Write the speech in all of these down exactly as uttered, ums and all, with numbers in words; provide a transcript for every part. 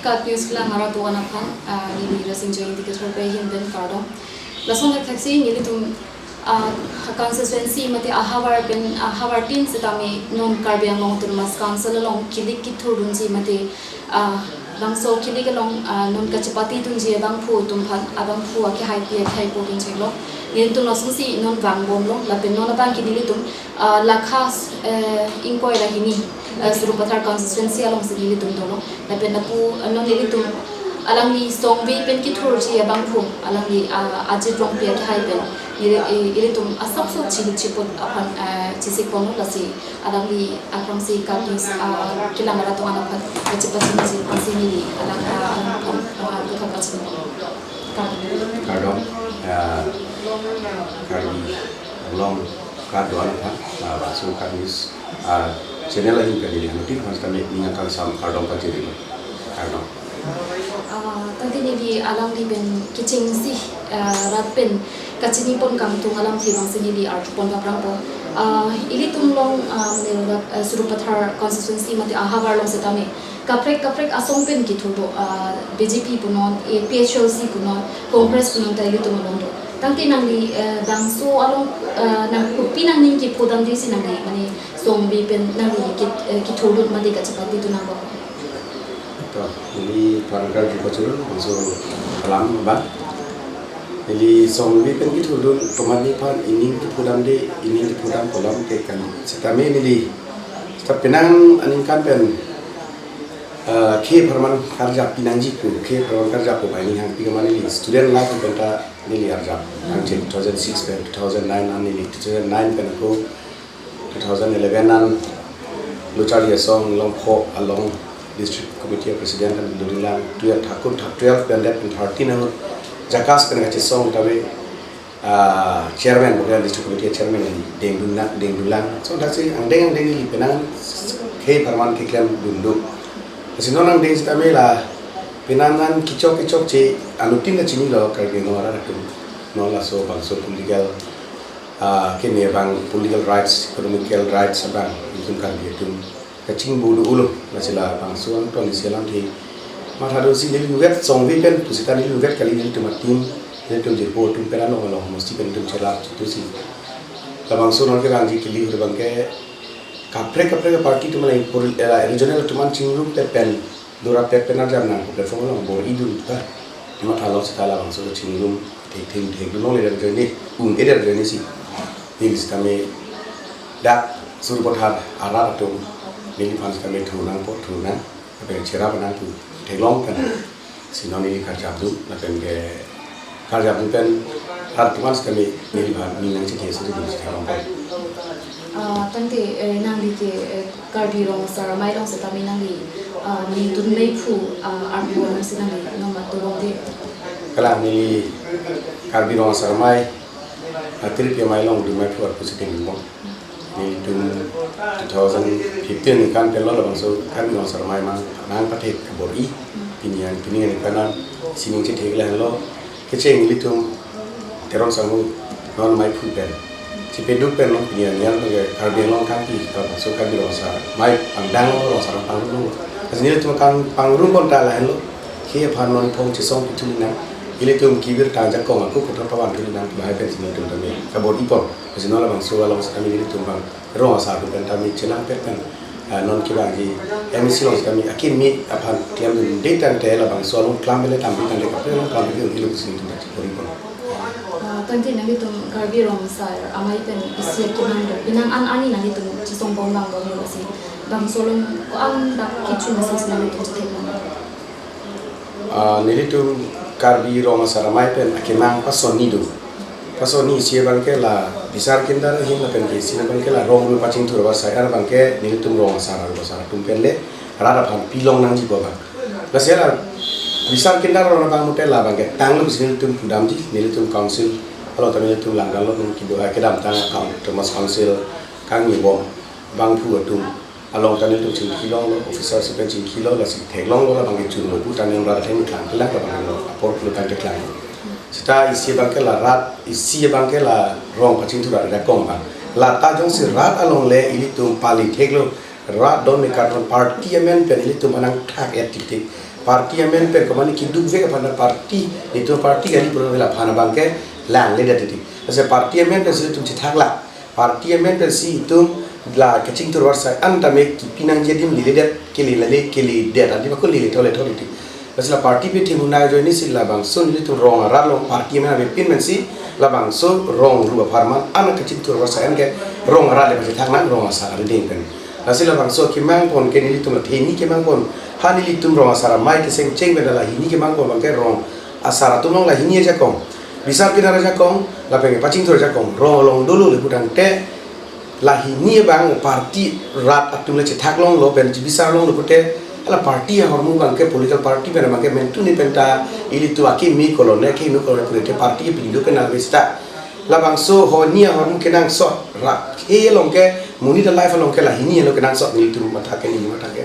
Kat News kelang arat do-an aphan, ah, neli Rasing Joy Indicator pen ahin pen kardom. Lason thakthaksi nelitum, ah, constituency mate ahavar pen, ahavar tin setame non Karbi Anglong Autonomous Council along kilik kithurdunji mate, ah, bangso kilik along, ah, non kachepatedunji abangphu atum aphan, abangphu akehaipi akehaipo atum chenglo. Nelitum lasonsi non vangbomlo, lapen non abang ke nelitum, ah, lakha, eh, ingkoi ra hini, eh, Sarupathar constituency alongsi nelitum dolo. Lapen lapu, eh, non nelitum alangli Songvi pen kithurji abangphu, alangli, ah, Ajit Rongpi akehai pen neli, eh, ilitum asapso chili chipot aphan, eh, chisikponlo, lasi alangli aphrangsi Kat News, ah, kelang arat do-an aphan kachepachiniji aphansi neli alang, ah, alang aphan, ah, kethak pachinpo. Kardom. Kardom, ah, Karbi Anglong arat do-an aphan, ah, laso Kat News, ah, channel ahin pen neli anuttin aphan setame ning kangsam kardom pajirlo. Kardom. Ah, tangte neli alangli pen kechengsi, ah, rat pen kachinipon kangtung alamthe abangsi neli arjupon paprangpo. Ah, ilitum along, ah, mane, ah, Sarupathar constituency mate ahavar along setame kaprek kaprek asong pen kithur do, ah, B J P punon, A P H L C punon, Congress punon ta ilitum along do. Tangte nangli, eh, bangso along, eh, nang kopi nangning kephodamdesi nangli, mane Songvi pen nangli ki, eh, kithurdun mate kachepatedun nangpo? To, neli aphan karju pachuru, bangso alam ba. Neli Songvi pen kithurdun, komatne aphan ining kephodamde, ining kephodam kolam ke kan. Setame neli, seta penang aningkan pen, eh, khei apharman karjap pinangji pu, khei apharman karjap pu bai ning hangpi ke mane neli student life pen ta neli arjap. Anche two thousand six pen, two thousand nine an neli, two thousand nine pen ako two thousand eleven an Lo Charli Asong Longkho along District Committee President kan dodunlang, twelve, Thakur, Thak twelve pen det pen thirteen ahut JACAS pen kachesong tabe, ah, Chairman, bukan District Committee Chairman yang dengdunlang, dengdunlang. So, daksi angdeng angdeng neli penang khei apharman keklem dunduk. Lasi non angdeng setame la penang an kechok kechokche anuttin ta chinilo Karbi Anglong arat atum. Non laso bangso political, ah, kene abang political rights, economical rights abang itum Karbi atum kachingbu do-olo, lasi labangso angton isi alamthe matha dosi neli inutvet Songvi pen pusita neli inutvet kali, nelitum atum, nelitum jirpo atum pen along along mosti pen itum chelak chutusi. Labangso non kevangji kili hur abangke kaprek kaprek party atum mane pol-, eh, regional atum an chingrum pen pen dora pet pen arjap nang platform along bor-idun ta. Mathalo seta labangso chingrum thek thek thek dun longle der joine, un-e der joinesi. Neli setame dak Sarupathar arat atum neliphan setame thurnangpo, thurnang. Lapen cherap nangpo, theklong pen. Si non neli karjap dun, lapen ke karjap dun pen rat atum an setame neliphan ning nangchethe, so dun si theklong pen. Ah, tangte, eh, nangli ke, eh, Karbi Rong Asar Amei along setame nangli, ah, neli dun meiphu, ah, arpu alongsi nangli non mamat dobomde? Kalang, neli Karbi Rong Asar Amei, ah, Karbi Amei along dun meiphu arpu si dengdunbom. Nelitum two thousand fifteen aningkan pen lo labangso Karbi Rong Asar Amei mang nangpathek kabor-i. Pini an, pini aningkan an sining chethek lahenlo. Kecheng nelitum Teron Sangho non meiphu pen, chepeduk pen non pini an nian ke Karbi Anglong kangpi, labangso Karbi Rong Asar Amei pangdang lo, Rong Asar Amei pangrum lo. Lasi nelitum kangpangrum pon ta lahenlo. Khei aphan non phong chesong pithu nang. Ilitum kibir tang jakong ako kotor pavan thu nang, lahai pensi nelitum tame kabor-ipon. Lasi non labangso along setame nelitum abang Rong Asar atum pen tame chenang pet pen, ah, non kevangji M A C along setame akimi aphan klemdunde tangte labangso along klam pele tampi tangte kaprek along klam pele un-elo pusi nelitum ta kabor-ipon. Ah, tangte nanglitum Karbi Rong Asar Amei pen isi akemang do, penang an arni nanglitum chesong bomlang bomlo, lasi bangso along ko-an dak kecho message nanglitum chethek nang? Ah, nelitum Karbi Rong Asar Amei pen akemang pasonni do. Pasonni isi abangke la bisar kindar ahin lapen ke isi abangke la rong ru pachingthur asai ar abangke nelitum Rong Asar, Rong Asar atum pen le rat aphan pilong nangjipo abang. Lasi la bisar kindar rong abang mute labangke tanglo pusi nelitum pudamji, nelitum council along ta nelitum langdang lo nung kido, ah, kedamtang account, Autonomous Council kangnibom bangphu atum along ta nelitum chingkilonglo, officer si pen chingkilo, lasi theklonglo labangke chunlo pu ta nelitum rat atheng klang kelang labangke lo apor pulo tangte klang. Seta isi abangke la rat, isi abangke la rong pachingthur rat akong abang. Lata jongsi rat along le ilitum pali theklo, rat don me karton party amen pen ilitum anang thak et tik tik. Party amen pen komane kiduk vek aphan party, itum party kali pulo vela aphan abangke langledet titi. Ase party amen pensi itum chethak la. Party amen pensi itum la kachingthur varsai an tame kipi nangji adim leledet, kele lele, keledet adim ako lele thole thole titi. Ase la party pen thimuna ajoine si labangso nelitum rong arat along party amen avepin pensi labangso rong ru apharman an kachingthur varsai an ke rong arat le pachethak nang rong asar arideng pen. Lasi labangso kemang pon ke nelitum la theni kemang pon. Ha nelitum rong asar amei keseng cheng pen la hini kemang pon abangke rong asar atum along la hini ajakong. Bisar kinar ajakong, lapen kepachingthur ajakong. Rong along dolo le pudangte la hini abang party rat atum le chethak longlo pen chibisar longlo pute la party ahormu abangke political party pen abangke mentuni penta ilitum akimi kolone kinu kolone pute party pilido pen nang besta. Labangso hini ahormu kenangsot rak he along ke monit alive along ke la hini along kenangsot nelitum matha ke neli matha ke.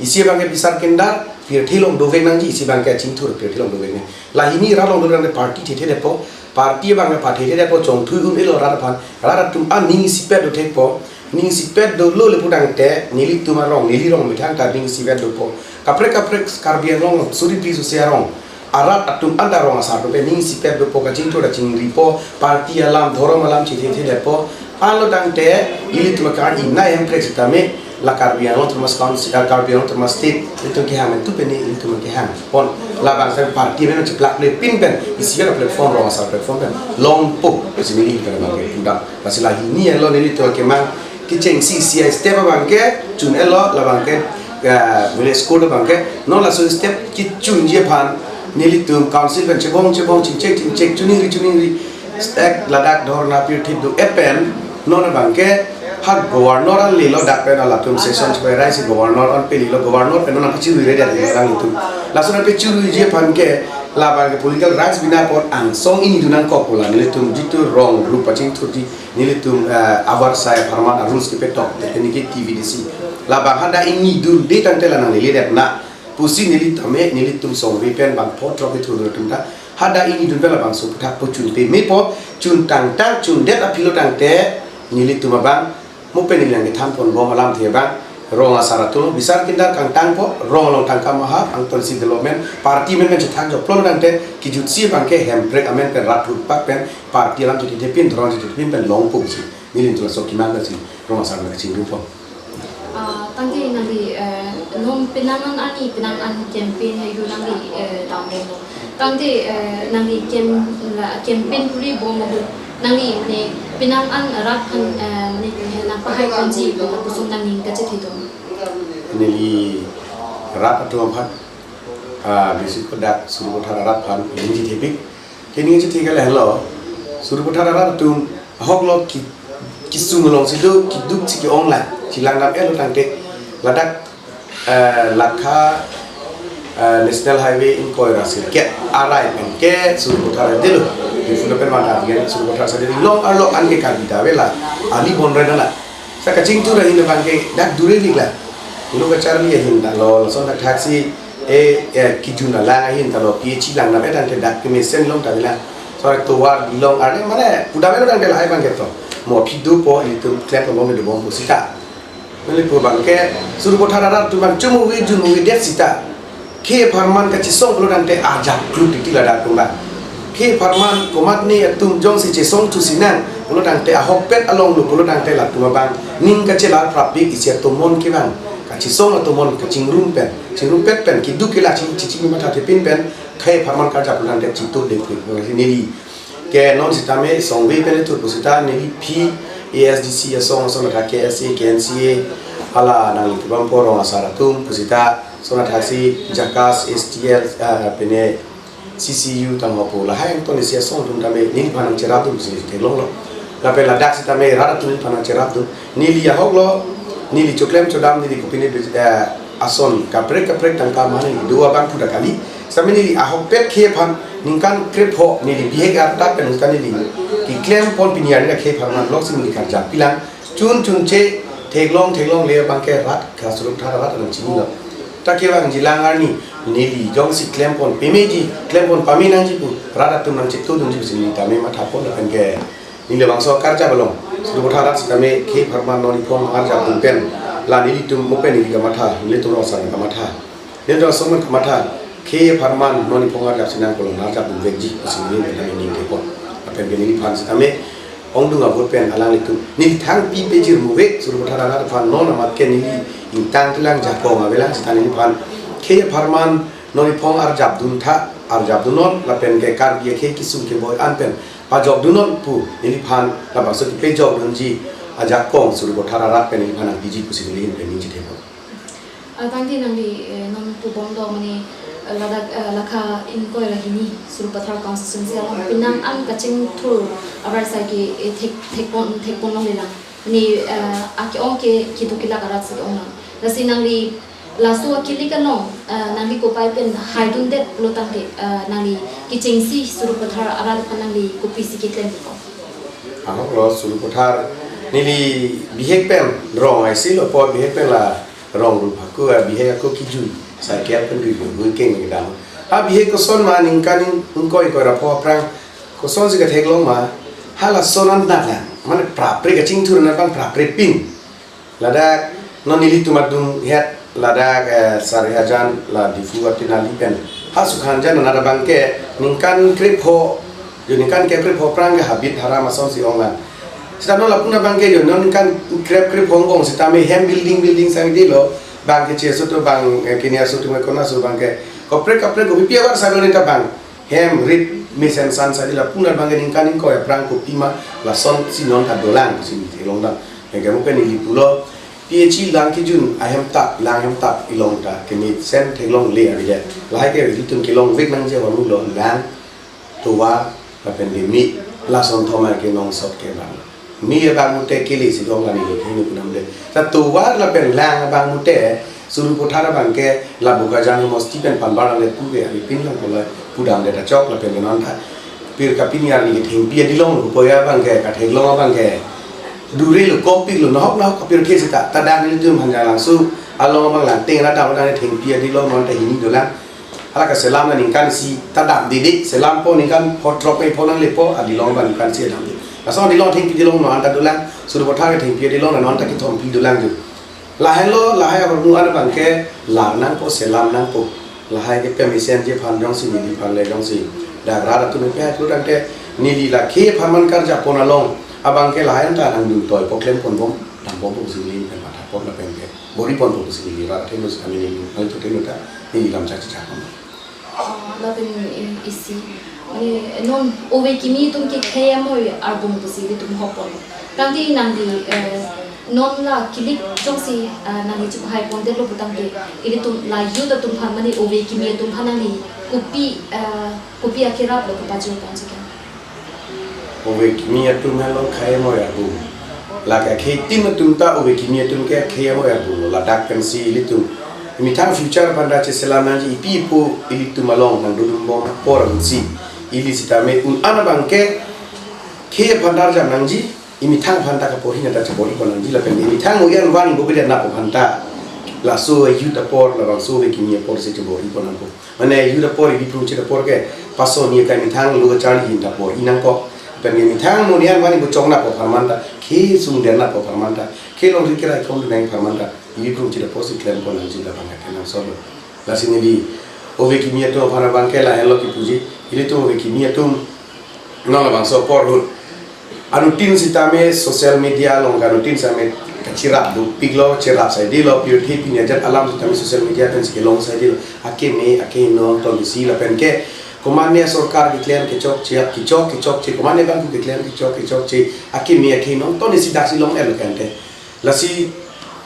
Isi abangke bisar kinar pirthe along dovek nangji, isi abangke chingthur pirthe along dovek nang. La hini rat along dovek nang party thethe detpo, party abangke pathethe detpo chongthui un-elo rat aphan, rat atum aning isipet dothekpo, ning isipet dolo le pudangte, nelitum arong, neli rong methang ta ning isipet dopo. Kaprek kaprek Karbi Anglong suri phli sose arong arat atum anta rong asar atum pen ning isipet dopo, kachingthur kachingripo, party alam, dhorom alam chethethe detpo. Anlo tangte ilitum akar inna emprek sitame la Karbi Anglong Autonomous Council, ah, Karbi Anglong Autonomous State, ilitum kehang mentu pen ilitum kehang pon. Labangso party amen cheplak le pin pen isi a platform, rong asar platform pen longpo, isi neli pen abangke pudam. Lasi la hini elo nelitum kemang kechengsi isi a step abangke chun-elo, labangke, eh, village court abangke non laso step kechunji aphan nelitum council pen chebong chebong chingchek chingchek chuningri chuningri stek ladak dhorna pirthe do-et pen non abangke ha governor an lelo dak pen alatum session chepairai si governor an pe lelo, governor pen non nangkachiruiredet nelitum. Laso nangkachiruiji aphan ke labangke political rights bina apot angsong hini dun nangkok pu la nelitum jitu rong ru pachingthurji nelitum, eh, avarsai apharman a rules kepetok, tebonike T V D C. Labang hadak hini dunde tangte la nangleledet na pusi neli tame nelitum songve pen bangpho throk kethurdun atum ta hadak hini dun pen labangso aphuthak puchun pemepo, chun tangtang chundet aphi lo tangte nelitum abang mo pen neli nangkethan ponbom alamthe abang rong asar atum bisar kinar kangtangpo, rong along tangka maha, angtonsi development, party amen pen chethak joklo tangte kijutsi abangke hemprek amen pen rat rutpak pen party alam chethethe pin, dhorom chethethe pin pen longpo pusi nelitum laso kemang pensi rong asar nangkachingrumpo. Ah, tangte nangli, eh, non penang an ani penang an campaign haidu nangli, eh, tanglo. Tangte, eh, nangli cam-, la, campaign puri bom ahut nangli mane penang an rat aphan, eh, mane nangpahai ponji pu pusong nangning kachethe do? Neli rat atum aphan, ah, besi kodak Sarupathar arat aphan ningje thepik. Ke ningje thepik ke lahelo, Sarupathar arat atum ahok lo ki, kisung alongsi do, kiduk si ke-ong la, chelang dam-et lo tangte ladak, eh, Lakha, eh, National Highway ingkoi ra sirkep arai pen ke Sarupathar dilo. Development pen mata dia Sarupathar sa dilo, long arlo an ke Karbi ta avela, ali bon re na la. Sa kachingthur ahin abangke dak dure dik la. Lo kacharli ahin ta lo, lason dak thaksi e, e, kijun alang ahin ta lo, P H E lang dam-et tangte dak kemesen long ta bilang. Sore tovar bilong arni mane pudam-et tangte lahai abangke to. Mo aphi dopo, ilitum klem pon bom do bom pusita. Neli pu abangke Sarupathar arat atum abang chumuvi junmuvidet sita. Khei apharman kachesong pulo tangte ajak klut titi ladak atum abang. Khei apharman komatne atum jongsi chesongthusi nang pulo tangte ahokpet along lo pulo tangte latum abang ning kachelar prapik isi atomon kevang. Kachesong atomon kachingrum pen, chingrumpet pen kiduk kela ching chiching matha thepin pen khei apharman karjap pulo tangte chitudek neli. Ke non sitame songve pen ithur pusita neli phi A S D C asong asong ta K S A, K N C A, hala nanglitum abang porong asar atum pusita, sona thaksi JACAS, S T L, ah, pine C C U tangho pu lahai angton isi asong atum tame neliphan nangcherapdun si theklonglo. Lapen ladak sitame rat atum neliphan nangcherapdun. Neli ahok lo, neli choklem chodam neli kopine, eh, ason kaprek kaprek tangka mane do abang puda kali. Sitame neli ahokpet khei aphan ningkan krepho neli bihek arta pen ningkan neli keklem pon pini arni khei apharman lok si neli karjap pilang. Chun chunche theklong theklongle abangke rat Sarupathar arat nangchinilo. Ta kevangji lang arni neli jongsi klem pon pameji, klem pon pame nangji pu rat atum nangchitudunji pusi neli tame matha pon lapen ke neli labangso karjap along Sarupathar arat sitame khei apharman non iphong karjapdun pen la nelitum mo pen neli kamatha, nelitum rong asar kamatha. Neli lason kamatha, khei apharman non niphong arjap sinang kolong arjapdun vekji pusi neli pen ningje po. Lapen ke neliphan sitame ongdung avote pen alanglitum neli thangpi pejir muve Sarupathar arat aphan. Non amat ke neli ingtang tilang jakong avelang sita neliphan khei apharman non niphong arjapdun tha, arjapdunnon lapen ke Karbi akhei kesung keboi an pen pajokdunnon pu neliphan labangso kepejokdunji ajakong Sarupathar arat pen neliphan nangpiji pusi neli ahin pen ningje po. Ah, tangte nangli, eh, non pubom do mane, eh, ladak, eh, lakha ingkoi ra hini Sarupathar constituency along penang an kachingthur abar sai ke, eh, thek, thekpon, thekpon longlelang. Mane, eh, ake-ong ke kedo kelak arat si ong nang. Lasi nangli laso akilik along, eh, nangli kopai pen haidundet lo tangte, eh, nangli kechengsi Sarupathar arat aphan nangli kopisi keklem po? Ahok lo Sarupathar neli bihek pen rong aisi lo po, bihek pen la rong rup hako, ah, bihek ako kijui cycle pen gui gui keng kedam. Ah, bihek koson ma ningkan ing-, ingkoi ingkoi ra pho aphrang kosonsi ketheklong ma, halason an nat lang. Mane prapre kachingthur nat bang prapre pin. Ladak non nelitum adung het ladak, eh, Sarihajan la Diphu atin ali pen ha Sukhanjan anat abang ke ningkan krepho, jo ningkan ke krepho aphrang ke habit haram asonsi ong lang. Sita non lapu abang ke jo non ningkan krep krepho ong sitame hem building building sang di lo, bang ke cheso to bang, eh, kini aso tum ke kona so bang ke kaprek kaprek ko B P A war sa lo neta bang. Hem rit mesen san sa di lapu abang ke ningkan ingkoi aphrang kopima lasonsi non ta dolang si theklong dam. Hengke mo pen ili pulo P H E lang kijun ahem tap, lang hem tap ilong ta kemesen theklongle avedet. Lahai ke ilitum kelongvek nangji awarmu lo lang, tovar lapen ke me, lason thom ke nongsot ke bang. Me abang mute kele si dong kami lo hini kunam de. Ta tovar lapen lang abang mute Sarupathar abang ke la Bokajan homosti pen panbar le pu ke abi pin lang kolai pudam de ta chok lapen ke non ta. Pir kapini arni ke thengpi adilong lo koya abang ke katheklong abang ke dure lo kopi lo nohok nohok kapir ke sita ta dan ilitum Hanjanglangso along abang lang teng ra dam dan thengpi adilong non ta hini dolang. Hala kaselam na ningkan isi ta dam dede, selam po ningkan pho throk pe pho nanglepo, adilong abang ningkan isi dam dede. Laso adilong thengpi dilong non ta dolang, Sarupathar ke thengpi dilong non ta kethom pi dolang ju. Lahelo, lahai abarmu an abang ke lar nangpo, selam nangpo. Lahai ke pemesen ji aphan jongsi neliphan le jongsi dak rat atum pe atlu tangte neli la khei apharman karjapon along abang ke lahai an ta nangdun toipo klempon bom, dambom pusi neli pen mathapon lapen ke bor-iponpo pusi neli rat athengno si kami neli nangthu athengno ta neli lam chak chak. Ah, lapen, eh, isi. Mane non ove kimi atum ke khei amoi arbung pusi ilitum hopon. Tangte nangli, eh, non la kilik jongsi, ah, nangli chupahai pondetlo putangte ilitum la youth atum aphan mane ove kimi atum aphan nangli kopi, ah, kopi akerap lo kepajok pon si ke? Ove kimi atum helo khei amoi arbung. Lake khei tim atum ta ove kimi atum ke khei amoi arbung lo. Ladak pensi ilitum methang future aphan ta cheselam nangji, ipi ipo ilitum along nangdodun bom apor si ili sitame un-an abang ke khei aphan ta arjap nangji, imethang aphan ta kaporhi nat ta chebor-ipon nangji lapen imethang mo-an van ingbo bedet nap aphan ta laso youth apor labangso ove kimi apor si chebor-ipon nangpo. Mane youth apor, ili phrungchit apor ke pasoni akai methang lo charli hin ta por-i nangkok. Pen ke methang mo-an van ingbo chok nap apharman ta, khei sung der nap apharman ta, khei longri kerai khom dunang apharman ta ili phrungchit apor si klempon nangji labang ke nang solo. Lasi neli ove kimi atum aphan abang ke lahelo kipuji, ilitum ove kimi atum non labangso apor ahut anuttin sitame social media along ke anuttin sitame kachirap dopiklo, chirap saidelo, pirthe pini ajat alam sitame social media pensi kelong saidelo. Akeme, akehingno angton isi lapen ke komatne sorkar keklem kechokche, kechok, kechokche, komatne abang keklem kechok, kechokche, akeme, akehingno angton isi daksi long-etlo kante. Lasi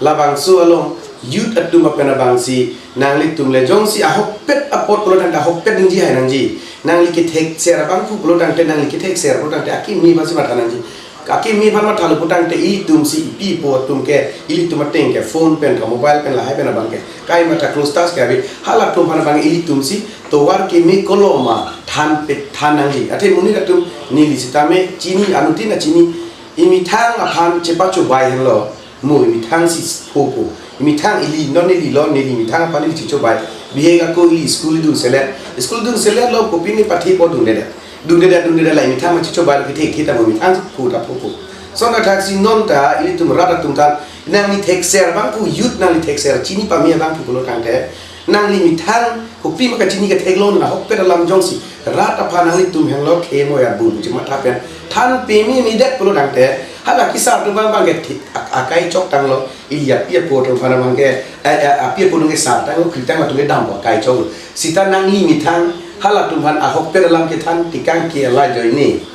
labangso along youth atum apen abangsi nanglitum le jongsi ahokpet apot pulo tangte ahokpet ningji hai nangji. Nangli kethekser abangphu pulo tangte, nangli kethekser pulo tangte akimi abangsi matha nangji. Akimi aphan mathalo putangte itumsi ipi ipo atum ke ilitum ateng ke phone pen ka mobile pen lahai pen abang ke kai matha close touch ke ave, halatum aphan abang ilitumsi tovar kimi koloma than pe than nangji. Athe monit atum neli sitame chini, anuttin ta chini, imethang aphan chepachobai henlo. Mo imethang si phopo. Imethang ili non ili lo, neli methang aphan ili chechobai. Bihek ako ili school dun selet. School dun seletlo kopine pathi po dundedet. Dundedet, dundedet la imethang ma chechobai lo kethe kethe ta mo imethang pho ta phopo. Lason athaksi non ta ilitum rat atum ta nangli thekser abangphu youth nangli thekser chini pame abangphu pulo tangte Nangli methang kopi ma kachini ketheklong, ahokpet alam jongsi rat aphan nanglitum hanglo khemo ya bun ji matha pen than peme medet pulo tangte, hala kesar atum abang bang ke thi-, ak-, akai chok tanglo, ili api apo atum aphan abang ke, eh, eh, api apo atum kesar tanglo, kri tanglo, atum kedam akai chok. Sita nangli methang halatum aphan ahokpet alam kethan tekang ke ala ajoine,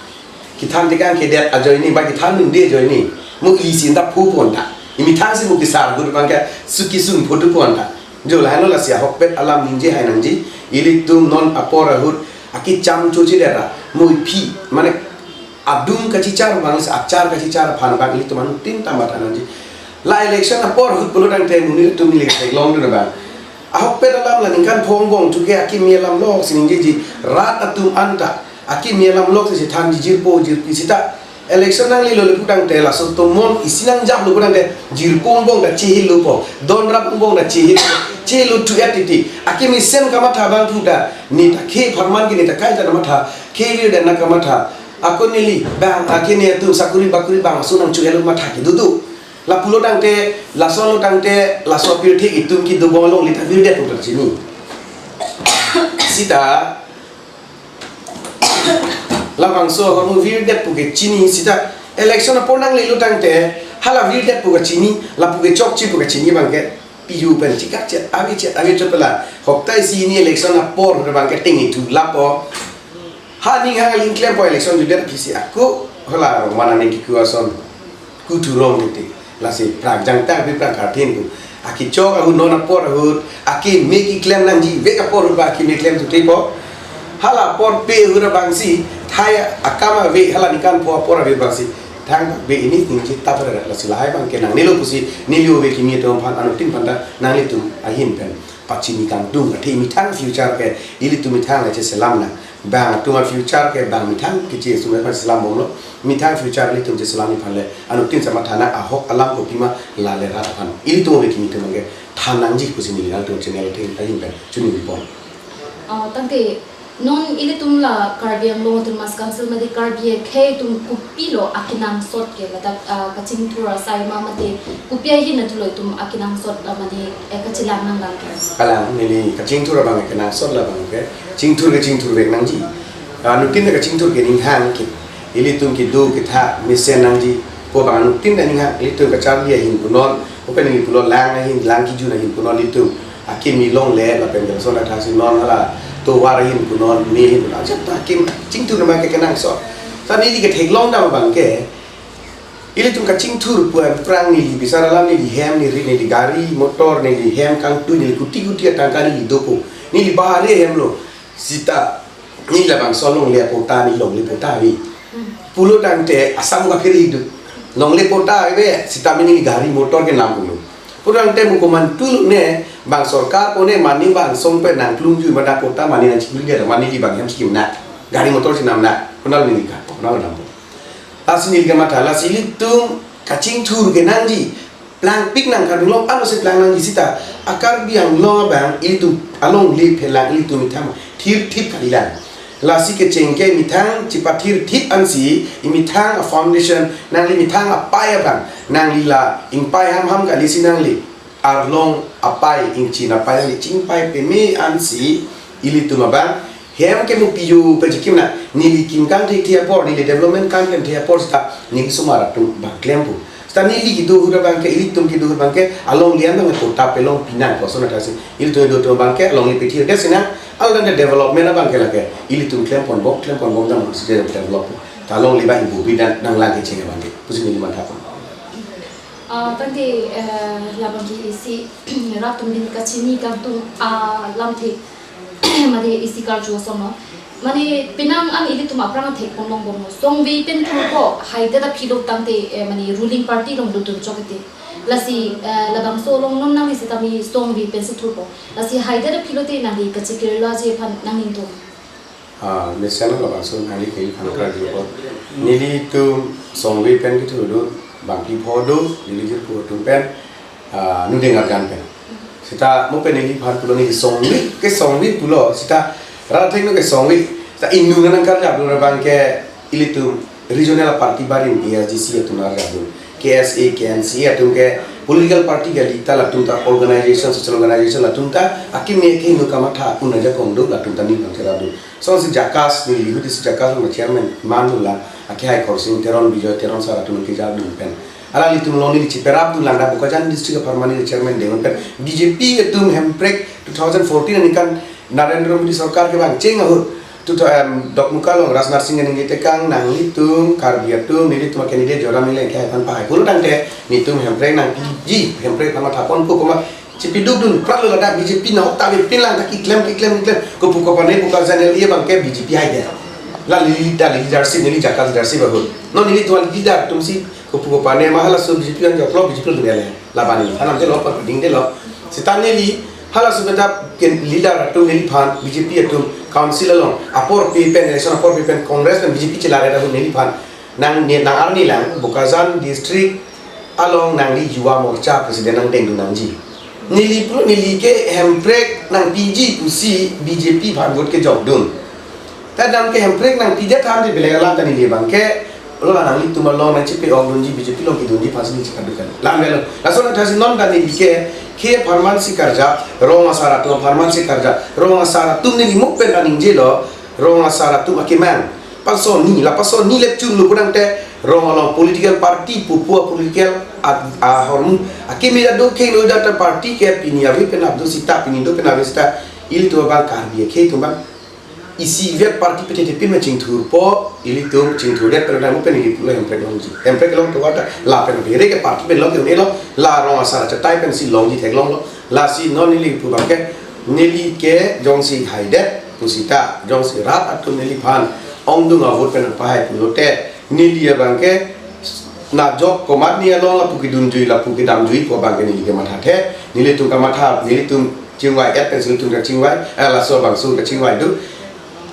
kethan tekang kedet ajoine, ba kethan dunde ajoine, mo isi ta phu pon ta. Imethang si mo kesar ahut abang ke suki sung photo pon ta. Jo lahenlo, lasi ahokpet alam ningje hai nangji, ilitum non apor ahut akecham choche dera, mo iphi, mane adung kachichar abang, achar kachichar aphan abang ilitum anuttin ta matha nangji. La election apor ahut pulo tangte monit atum neli theklongdun abang, ahokpet alam la ningkan pho angbong chuke akimi alam lok si ningjeji, rat atum anta akimi alam lok si than jirpo jirpi sita. Election nanglelo le pu tangte, laso tomon isi nangjaplo pu tangte, jirpo angbong ta chehilo po, donrap angbong ta chehilo, chehilo thu et titi. Akimi sen kamatha abang thu ta, ne ta khei apharman ke ne ta kaita kamatha, khei virdet nang kamatha. Ako neli bang, akimi atum sakuri bakuri bang asu nangchu-etlo matha kedo do. Lapulo tangte, laso lo tangte, laso pirthe itum kedo bom along le ta virdet pu ta chini. Sita labangso ahormu virdet pu ke chini sita, election apor nanglelo tangte, hala virdet pu ke chini, lapu ke chokche pu ke chini abang ke, piju pen chikak chet, ave chet, ave chet pela, hopta isi hini election apor abang ke ting itu lapo. Ha ning hang aling klempo election judet aphi si ako, hala mana ning kiku ason. Kuthu rong titi. Lasi prak jangta bi prak karthin ku. Akechok ahut non apor ahut, akimi keklem nangji, vek apor ahut ba akimi klem tuti po. Hala apor pe ahut abang si, thai akam ave hala ningkan pho apor ave abang si. Thang be ini ningje ta pera lasi lahai abang ke nangnelo pusi, neli ove kimi atum aphan anuttin aphan ta nanglitum ahin pen pachini kangtung, athe methang future ke, ilitum methang le cheselam nang. Bang atum a-future ke bang methang keche sumai aphan selam bomlo. Methang future ilitum cheselam aphan le anuttin samathana ahok alam kopi ma la le rat aphan. Ilitum ove kimi atum ke than nangji pusi neli nangtum channel theng ta hin pen chini bipon. Ah, tangte non ilitum la Karbi Anglong Autonomous Council mate Karbi akhei atum kopilo akenangsot ke ladak, ah, kachingthur asai ma mate kopi ahin atulo itum akenangsot la mane, eh, kachelang nanglang ke. Kalang neli kachingthur abang kenangsot labang ke, chingthur ke chingthur vek nangji. Ah, anuttin ta kachingthur ke ninghang ke. Ilitum kedo ketha mesen nangji. Ko bang anuttin ta ninghang, ilitum kacharli ahin punon, open neli pulo lang ahin, lang kijun ahin punon ilitum. Akimi longle lapen ke lason athasi non hala tovar ahin punon, me ahin punon. Ajat ta akim chingthur nama ke kenangsot. Sa neli ketheklong dam abang ke, ilitum kachingthur pu aphrang neli bisar alam neli hem, neli, neli gari motor, neli hem kangtui, neli kuti kuti atangka neli dopo. Neli bahari hemlo. Sita neli labangso longle patta, neli longle patta ave. Pulo tangte Assam ka phiri do. Longle patta ave, sita mane neli gari motor kenam pulo. Pulo tangte mo komantu ne bang sorkar ko ne mane bang song pen nangklung ju mada patta mane nangchingri de mane neli bang hem skim na. Gari motor chenam na. Konat neli ka, konat dam. Lasi neli kamatha, lasi ilitum kachingthur ke nangji. Plangpik nang Karbi Anglong, ano si plang nangji sita. A Karbi Anglong abang, ilitum alongle phelang, ilitum methang thirthip kalilang. Lasi kecheng ke methang chepathirthip ansi, imethang a-foundation, nangli methang apei abang, nangli la ingpei hamham kali si nangli arlong apei, ingchin apei, nangli chingpei peme ansi, ilitum abang, hem ke mo piju pen chekim na, neli kim kangthek thek apor, neli development kam klem thek apor sita, neli sumar atum bang klempo. Sita neli kedo ahut abang ke, ilitum kedo ahut abang ke, alongle abang ke patta pelong pinang koson athasi. Ilitum kedo atum abang ke, alongle pithir ke sina, along development abang ke lake, ilitum klem ponbom, klem ponbom dam si develop. Ta alongle abang ibu bidan nanglang kecheng abang ke, pusi neli matha pon. Ah, tangte, eh, labang ke isi, rat atum bin kachini kangtung, ah, lamthe, mane isi karju ason lo. Mane penang an ilitum aphrang thek ponlong bomlo. Songve pen thurpo, haidet aphilo tangte, eh, mane ruling party along dodun chok ete. Lasi, eh, labangso along non nang isi tame songve pen si thurpo. Lasi haidet aphilo te nangli kachekirlo aje aphan nangning tum. Ah, mesen labangso nangli ke aphan karju apot. Nelitum songve pen kethurdun, bangpi pho do, neli jirpo atum pen, ah, nudeng arjan pen. Sita mo pen neliphan pulo neli songve, ke songve pulo, sita rat athengno ke songve, sita inut nangkarjap dun abang ke ilitum regional party barim A S D C atum arjap dun. K S A, K N C A atum ke political party kali ta, latum ta organization, social organization, latum ta akimi ke nu kamatha un ajakong do, latum ta ning nang chera do. Songsi JACAS, neli ahut isi JACAS along chairman manlo la, ake hai Khorsing Teron, Bijoy Teron sir atum ke jadun pen. Alanglitum along neli chiperap dun lang, dak Bokajan district apharman neli chairman deng pen. B J P atum Hemprek two thousand fourteen aningkan Narendra Modi sorkar kevang cheng ahut, tu to em Dokmoka along Rajnath Singh ningje tekang, nanglitum Karbi atum, nelitum candidate Joyram Engleng ke aphan pahai pulo tangte, netum Hemprek nangpiji, Hemprek aphan mathaponpo pu ma chipiduk dun pratlo, ladak B J P nahok ta pin lang ta keklem keklem keklem, kopu kopane Bokajan area abang ke B J P haidet. La leader, leadership, neli JACAS leadership ahut. Non nelitum leader atumsi kopu kopane ma halaso B J P kan joklok, B J P lo dun ele. Laban neli thanam delo, pen ding delo. Seta neli halaso beta ken leader atum neliphan, B J P atum council along apor pi pen, election apor pi pen Congress pen B J P chelar ahut neliphan nang ne nang arni lang Bokajan district along nangli Yuva Morcha president nangdeng dun nangji. Neli pulo, neli ke Hemprek nangpiji pusi B J P aphan vote kejok dun. Ta dam ke Hemprek nangpiji than di belek alam ta neli abang ke, lo la nanglitum along nangchipe-ong dunji, B J P along kedunji aphansi neli chikaduk kan. Lam velo. Lason athasi non ta neli ke, ke apharman si karjap, rong asar atum apharman si karjap, rong asar atum neli mo pen aning jelo, rong asar atum akemang. Pasoni, la pasoni le chunlo pu tangte, rong along political party pupu political a, ahormu akimi ado khenglo, data party ke pini ave pen ap do seta, pini do pen ave seta, ilitum abang Karbi akhei atum abang isi vet party pete te pin ma chingthurpo, ilitum chingthurdet pen mo pen ili pulo Hemprek longji. Hemprek long to kata lapen bere ke party pen long ke elo, la rong asar achetai pensi longji theklonglo. Lasi non neli pu abang ke, neli ke jongsi haidet pu seta, jongsi rat atum neliphan ongdung avote pen pahai pulote, neli abang ke najok komatne along lapu kedunjui, lapu kedamjui pu abang ke neli ke mathathe, nelitum kamatha, nelitum chingvai-et pensi nelitum kachingvai, eh, laso abangso kachingvai do.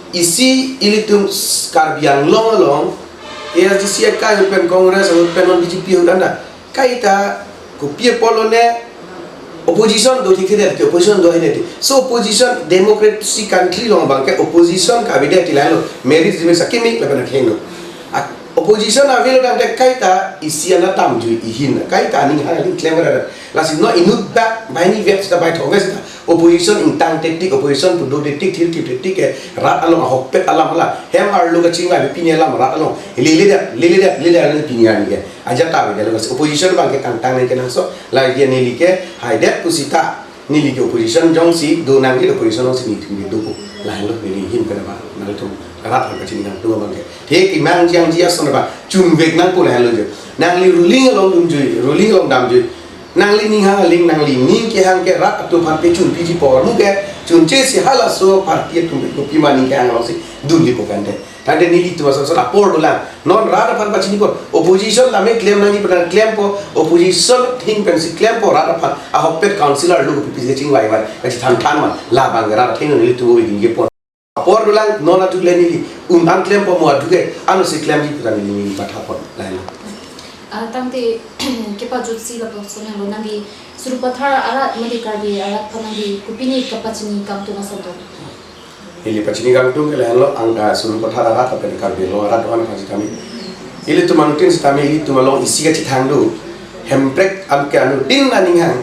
Isi ilitum s-, Karbi Anglong along, A S D C akai ahut pen Congress ahut pen non B J P ahut anda. Kaita kopi apotlo ne opposition do thik thik, opposition do hene. So opposition democracy country along abang ke opposition kavedet ti lahenlo, merit jimit sakimi lapen akheno. A, opposition avelo tangte kaita isi ana damjui ihin, kaita aning hang aling klem ra. Lasi non inut bak, banghini vek seta, baithom vek seta, opposition ingtang tactic, opposition pu do tactic, thir thir tactic ke rat along ahokpet alam hala. Hem arlo kachingvai pini alam rat along. Lele dak, lele dak, lele dak pini ani ke. Ajat ta beda lo, opposition abang ke kangtang nang kenangsot, lagi neli ke haidet pu seta, neli ke opposition jongsi do nangji, opposition jongsi nelitum ke dopo. Lahenlo neli ahin pen abang, nangtum rat aphan kachini nangtum abang ke. Thek imang jangji ason abang, chunvek nangpo lahenlo jo. Nangli ruling along dunjui, ruling along damjui. Nangli ning hang aling, nangli ning kehang ke rat atum aphan pechun piji por mu ke, chunche si halaso party atum ke kopi ma ning kehang alongsi dunli po kante. Tangte nelitum asonson apor dolang. Non rat aphan pachini po. Opposition lame klem nangji pen klempo. Opposition thing pensi klempo rat aphan. Ahokpet councillor lo kopi pisi chingvai vai, kachithan than ma. Labang rat atheng nelitum oi dingje pon. Apor dolang non atuk le neli. Un an klempo mo atuk ke. Ano si klemji pu ta neli neli pathapon. Lain. Ah, tangte kepajutsi lapuson hanglo nangli Sarupathar arat mate Karbi arat aphan nangli kopine kapachini kangtung asonton. Neli pachini kangtung ke lahenlo, ang, ah, Sarupathar arat lapen Karbi Anglong arat do-an aphan sitame. Ilitum anuttin sitame, ilitum along isi kachethang do. Hemprek an ke anuttin aning hang.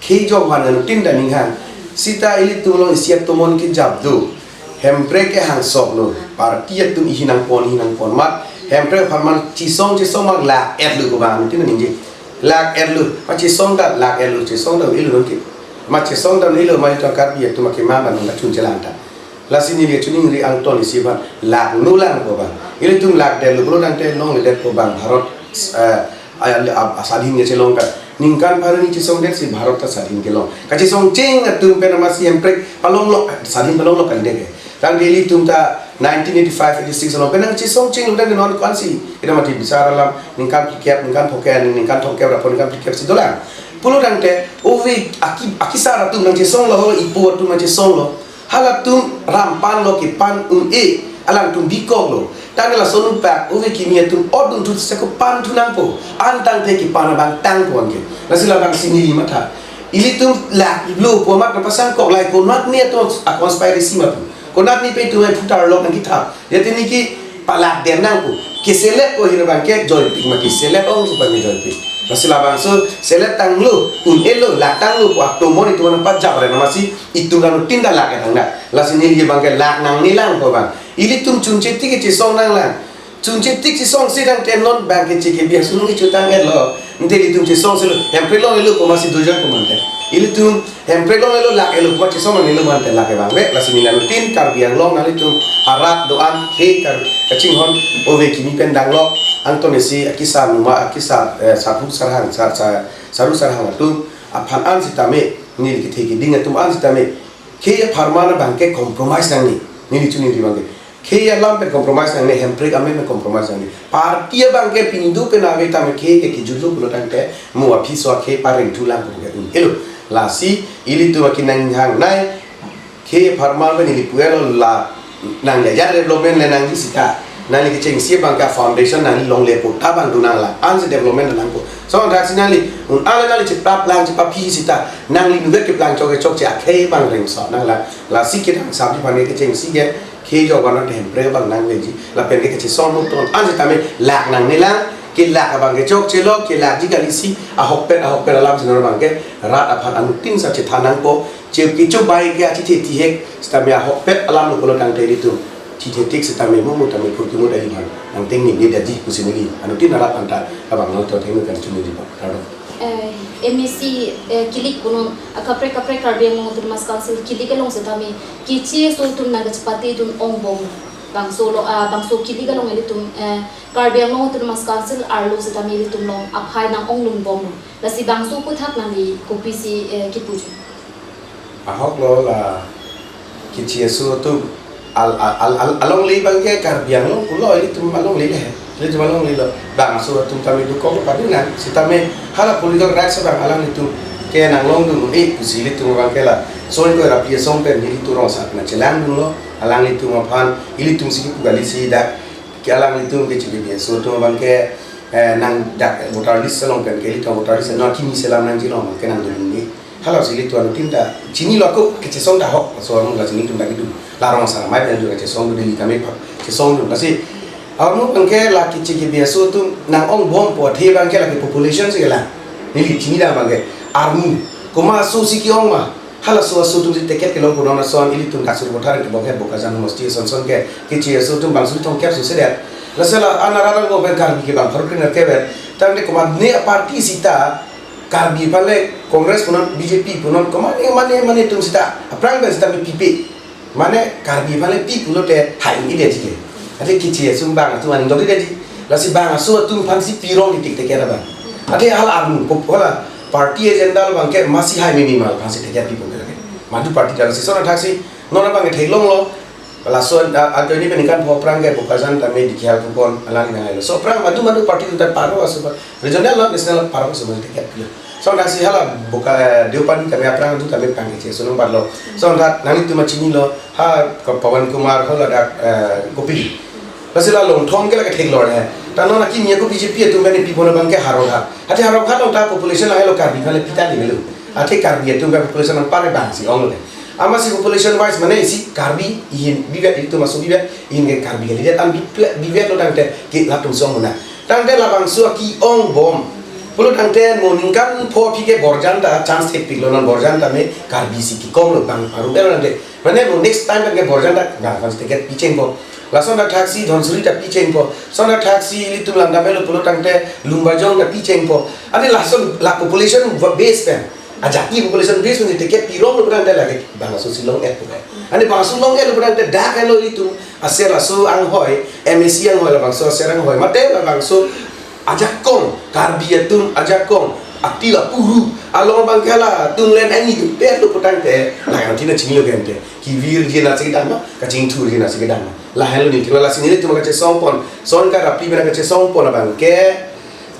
Khei jok van anuttin aning hang. Seta ilitum along isi atomon kejap do. Hemprek ke hangsoklo. Party atum ihi nangpon, ihi nangpon mat. Hemprek apharman chesong chesong mak lak-et lo ko bang anuttin aningje. Lak-et lo. Ma chesong ta lak-et lo, chesong ta ilo nonke. Ma chesong ta ilo, ma ilitum Karbi atum akemang ban nang chun chelang ta. Lasi neli chuningri angton isi aphan lak no lang ko bang. Ilitum lakdet lo pulo tangte longledet ko bang Bharat, eh, a, a, a, swadhin kechelong ta. Ningkan pharo hini chesongdet si Bharat ta swadhin kelong. Kachesong cheng atum pen amatsi Hemprek palonglo, swadhin palonglo kali deke. Tangte ilitum ta nineteen eighty-five eighty-six along pen nangchesong chenglo tangte non ko-ansi. Ida mati bisar alam ningkan phlikep, ningkan phokep, ningkan thomkep, rapo ningkan phlikep si dolang. Pulo tangte, ove aki, akisar atum nangchesonglo, ho ipo atum nangchesonglo. Halatum ram panlo, kepan un-e, alangtum bikoklo. Tangte lason upak, ove kimi atum odun thu seko pan thu nangpo. An tangte kepan abang tangpo anke. Lasi labangsi neli matha. Ilitum lak lo pu amat pasang kok lai konat ni atum a conspiracy matu. Konat ni pe tumai putar lo nangkithap. Jadi niki palak den nang pu. Keselect ko hini abangke joipik mati, select ong pu abangke joipik. Lasi labangso select tanglo, un-elo, lak tanglo pu atomon itum aphan pajap re namasi itum anuttin ta lak-et tang na. Lasi neli abangke lak nangnelang pu abang. Ilitum chunche tik kechesong nanglang. Chunche tik chesong si tangte non abangke K B asunung ichu tang-etlo. Ante ilitum chesong silo. Hemprek along elo komatsi dojan komante. Ilitum Hemprek along elo lak elo komat chesong nangnelo mante lak abang ve. Lasi neli anuttin Karbi Anglong nanglitum arat do-an khei kar kachinghon ove kimi pen danglok angton isi akisa numa akisa, eh, sarhu sarhang sar, sar, sarhu sarhang atum aphan an sitame neli kethe keding atum an sitame khei apharman abangke compromise nangne. Neli chuningri abangke khei alam pen compromise nangne, Hemprek amen pen compromise nangne. Party abangke pindu pen ave tame khei ke kijutlo pulo tangte mo aphi so khei pareng thulang pu ke un-elo. Lasi ilitum akinang hangnei khei apharman pen ili pu-etlo la nang ya ya development le nangji sita. Nangli kechengsi abangke foundation nangli longle pu ta abang do nanglang. Ansi development nangpo. So thaksi nangli un-an nangli cheplang chepaphi sita. Nangli nuvet keplang chok chokche akhei abang rengso nanglang. Lasi kedang sabji aphan kechengsi ke khei jok abang Hemprek abang nangveji. Lapen ke kechesong muton an sitame lak nangnelang, kelak abangke chokchelo, kelakji kalisi ahokpet ahokpet alam si non abangke rat aphan anuttin sa chethan nangpo. Che kecho bai ke achethe tihek sitame ahokpet alam lo pulo tangte ilitum chethe tik sitame mumu tame phurkimo dali bang nangteng ni ne daji pusi neli anuttin arat anta abang nangtoteng kan chuniji bang. Kardom. Eh, M A C, eh, kilik punon, ah, kaprek kaprek Karbi Anglong Autonomous Council kilik along setame, K C S O atum nangkachepate dun ongbom. Bangso lo, ah, bangso kilik along ilitum, eh, Karbi Anglong Autonomous Council arlo setame ilitum along aphai nang-onglungbomlo. Lasi bangso aphuthak nangli kopisi, eh, kipuji. Ahok lo la K C S O atum al, al, al, al, alongle abangke Karbi Anglong pulo, ilitum alongle le. Ilitum alongle lo. Bangso atum tame dokok lo padu nang. Sitame hala political rights abang alanglitum ke nanglong dun un-e pusi ilitum abangke la. So ingkoi ra P S O pen ilitum rong sat na chelang dunlo. Alanglitum aphan ilitum si kipu kalisi dak ke alanglitum ke K C S O atum abangke, eh, nang dak voter list along pen ke ilitum voter list along kimi selam nangji along ke nang dun un-e. Halasi ilitum anuttin ta chinilo ako kechesong ta ahok, so along la chini tum ta kitu. La rong sar mai pen juga chesong dun, Delhi kami pa chesong dun. Lasi armu abangke la K C K B S O atum nang-ongbompo athe abangke lake population si ke la. Neli chinidam abangke armu komat aso si ke-ong ma. Halaso aso atum si ticket kelong punon ason ilitum Kasur Bothar ke Bokhet Bokajan Homosti ason son ke K C S O atum bang suri thomkep susedet. Lasi la anara rang go pen Karbi ke bang pharuk krenerkep vet. Tangte komatne aparty sita Karbi aphan le Congress punon, B J P punon, komatne mane mane atum sita aphrang pen sita mi pipe. Mane Karbi aphan le pi pulote hai ni dia jike. Athe K C S O abang atum aning dok dia ji. Lasi bang aso atum aphan si pirong di tik ticket abang. Athe hal armu pop hala party agenda abangke masi hai minimal aphan si ticket pipo ke lake. Madu party dak si sona thaksi non abang theklonglo. Laso a, a, ini pen ningkan pho aphrang ke Bokajan tame dikhial kupon alang nang ailo. So aphrang madu madu party atum ta paro aso pa. Regional lo, national lo, paro aso ma ticket pilo. So thaksi hala Boka, eh, Deopani tame aphrang atum tame pang K C S O nang parlo. So tha nanglitum chinilo ha ko Pawan Kumar ho ladak, eh, Gopi. Lasi la long thom ke lake theklor he. Ta non akimi ako B J P atum pen pipo na abangke Howraghat. Athe Howraghat along ta population la helo Karbi aphan le pita ni melu. Athe Karbi atum ke population nang pare bang si ong le. Amatsi population wise mane isi Karbi ihin bivet, itum aso bivet ihin ke Karbi kalidet an bivet, bivet lo tangte ke latum song muna. Tangte labangso aki-ongbom. Pulo tangte mo ningkan pho aphi ke Borjan ta chance thekpiklo, non Borjan tame Karbi si kekong lo bang aru bel tangte. Mane mo next time ke Borjan ta bang aphan ticket pichengpo. Lason ta thaksi Dhonsuri ta pichengpo. Son ta thaksi ilitum langdam elo pulo tangte Lumbajong ta pichengpo. Ane lason la population base pen. Ajati population base pen ticket pirong lo pulo tangte lake bang aso si long-et pu kai. Ane bang aso long-et lo pulo tangte dak elo ilitum aser aso anghoi, M A C anghoi labangso aser anghoi. Mate labangso ajakong, Karbi atum ajakong, atil apuru along abangke halatum len ani dupet lo pulo tangte, la anuttin chinilo gente. Kevirji nasi kedam ma, kachingthurji nasi kedam ma. Lahenlo ningtilo, lasi nelitum kachesongpon, son ka rapli mena kachesongpon abangke,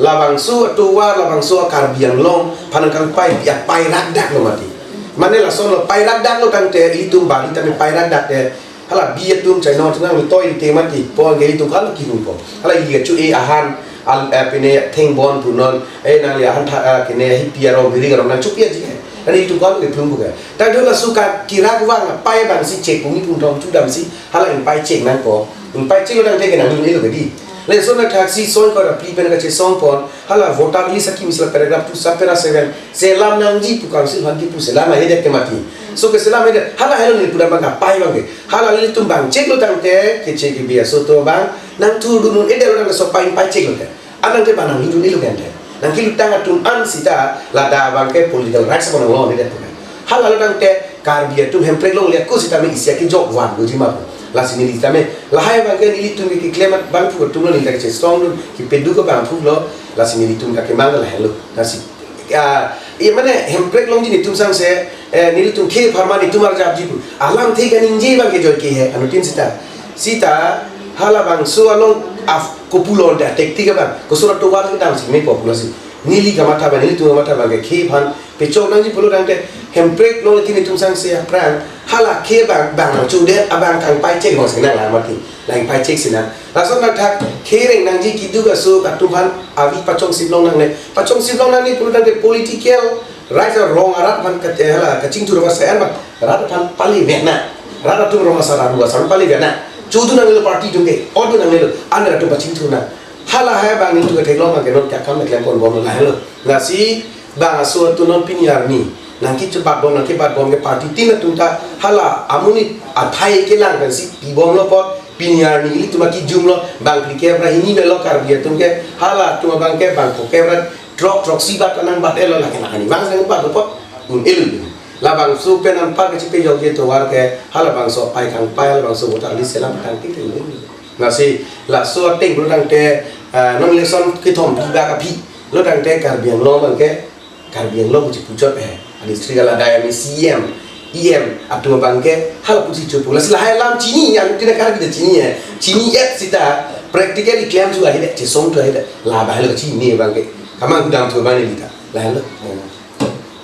labangso atovar, labangso Karbi Anglong aphan kangpai, ya pairak dak lo mati. Mane lason lo pairak dak lo tangte, itum bali tame pairak dak te, hala bi atum chainong atum nangtoi te mati, po angke itum kalo kirupo. Hala ili kachu-e ahan, al, eh, pine thengbon punon, eh, nangli ahan tha, eh, kene hipi arong biring arong nangchupi aji ke. Nangli itum kalo kiplum buka. Tangte laso ka kirak vang, pai bang si chek pumi pum thom chudam si, hala ingpai chek nangpo. Nangpaicheklo tangte ke nangdun-elo ke dei. Lason athaksi soi ko ra pli pen kachesong pon, hala voter list akim isi la paragraph two sub para seven, selam nangji pu council aphan kipu selam ahedet ke mati. So keselam ahedet, hala helo neli pudam abang kapai abang ke. Hala nelitum bang cheklo tangte, keche kebi aso atum abang, nangthurdun-un-edetlo tangte laso apai nangpaicheklo ke. Anang te bang nangdun-un-elo ke ante. Nangkelutang atum an sita ladak abang ke political rights abang nanglo ni det pu ke. Halalo tangte Karbi atum Hemprek longle ako sitame isi akejok van doji ma pu. Lasi neli sitame lahai abang ke nelitum ke keklem abangphu atumlo, neli ta kachesongdun kepaduk abangphulo, lasi nelitum ta kemang lahelo. Lasi, ah, ye mane Hemprek longji netum sangse, eh, nelitum khei apharman netum arjapji pu. Alamthe kaningje abang ke joike he, anuttin sita. Sita halabangso along af kopulo ante atektik abang. Kosora tovar kedam si me popular si. Neli kamatha abang, nelitum kamatha abang ke khei aphan pechok nangji pulo tangte Hemprek longle tin netum sangse aphrang hala khei abang, bang nangchudet abang kangpaichek hong si nang la mati. Nangpaichek si nang. Lason athak khei reng nangji keduk aso atum aphan avi pachongsip long nangne. Pachongsip long nangne pulo tangte political rights arong arat aphan kat-, eh, hala kachingthur abang sa-an abang. Rat aphan pali vena. Rat atum rong asar aru asar pali vena. Chodun nangnelo party atum ke. Odun nangnelo. An rat atum pachingthur nang. Halahai abang nelitum ketheklong abang ke non kakam keklem ponbomlo lahelo. Lasi bang aso atum non pini arni nangkechebat bom, nangkebat bom ke party tin atum ta hala amonit athai kelang pensi pibomlo apot pini arni nelitum akijumlo bang phlikep ra hini avelo Karbi atum ke halatum abang ke bang phokep ra throk throksi bat ta nangbat-etlo lake nangkani bang si nangbatlo apot un-elo. Labangso pen anpar kachepejokji tovar ke halabangso apai kangpai halabangso voter list selam tangte ke un-elo. Lasi laso ateng pulo tangte, ah, non election kethom phli bak aphi lo tangte Karbi Anglong abang ke Karbi Anglong pusi puchot he. A district aladai ami C M, E M atum abang ke hala pusi chopo. Lasi lahai alam chini, anuttin Karbi ta chini he. Chini-et sita practically klemthu ahedet, chesongthu ahedet. Labang helo chini abang ke. Kamang kedamthu abang neli ta. Lahelo.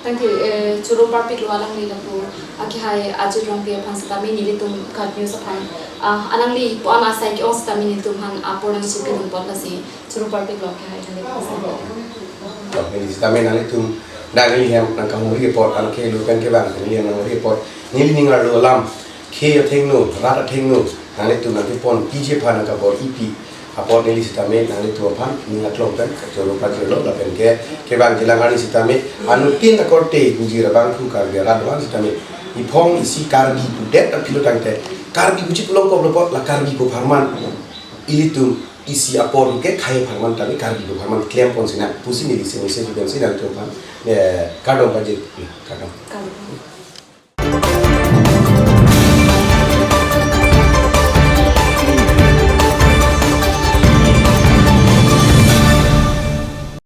Thank you. Eh, choro parpiklo alangli lapu akehai Ajit Rongpi aphan sitame nelitum KAT News aphan. Ah, alangli pu-an asai ke-ong sitame nelitum aphan apor nangchipidun apot lasi choro parpiklo akehai thank you. Neli sitame nanglitum, nanglihem nangkahumri apot, anke lo pen kevang, nelihem nanghumri apot, neli ning arlo alam, khei athengno, rat athengno, nanglitum nangkepon piji aphan nangkabor-ipi apot neli sitame nanglitum aphan ning aklong pen kachoro pajirlo lapen ke kevangji alang arni sitame anuttin akorte ingjir abangphu Karbi arat abang sitame iphong isi Karbi pudet aphi lo tangte Karbi pusi pulongkoklo apot la Karbi pu apharman ilitum isi apor ke khei apharman tame Karbi pu apharman klempon sinang pusi neli si message pensi nanglitum aphan, eh, kardom pajir, kardom. Kardom.